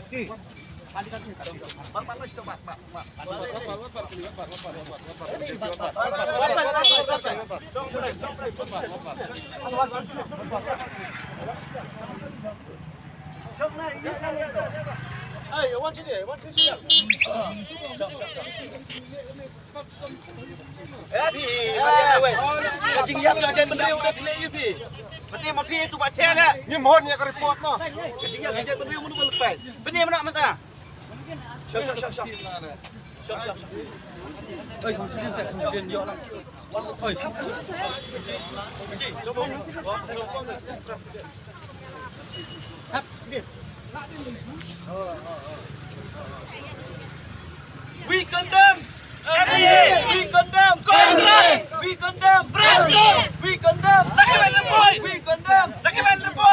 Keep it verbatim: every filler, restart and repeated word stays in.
Ka jingïap ka jaitbynriew ka pynlong ïa phi. Pynlong ma phi tu ba che la. Ngim hon ïa ka report noh. Ka jingïap ka jaitbynriew mano ba lepai. Pynlong mano mynta. Shop, shop, shop, shop. Shop, shop, shop. Oi, kong sini sa, kong sini yo lang. Oi. Hap, sini. We condemn M N A! We condemn Congress! We condemn President! We condemn Document Report! We condemn Document Report!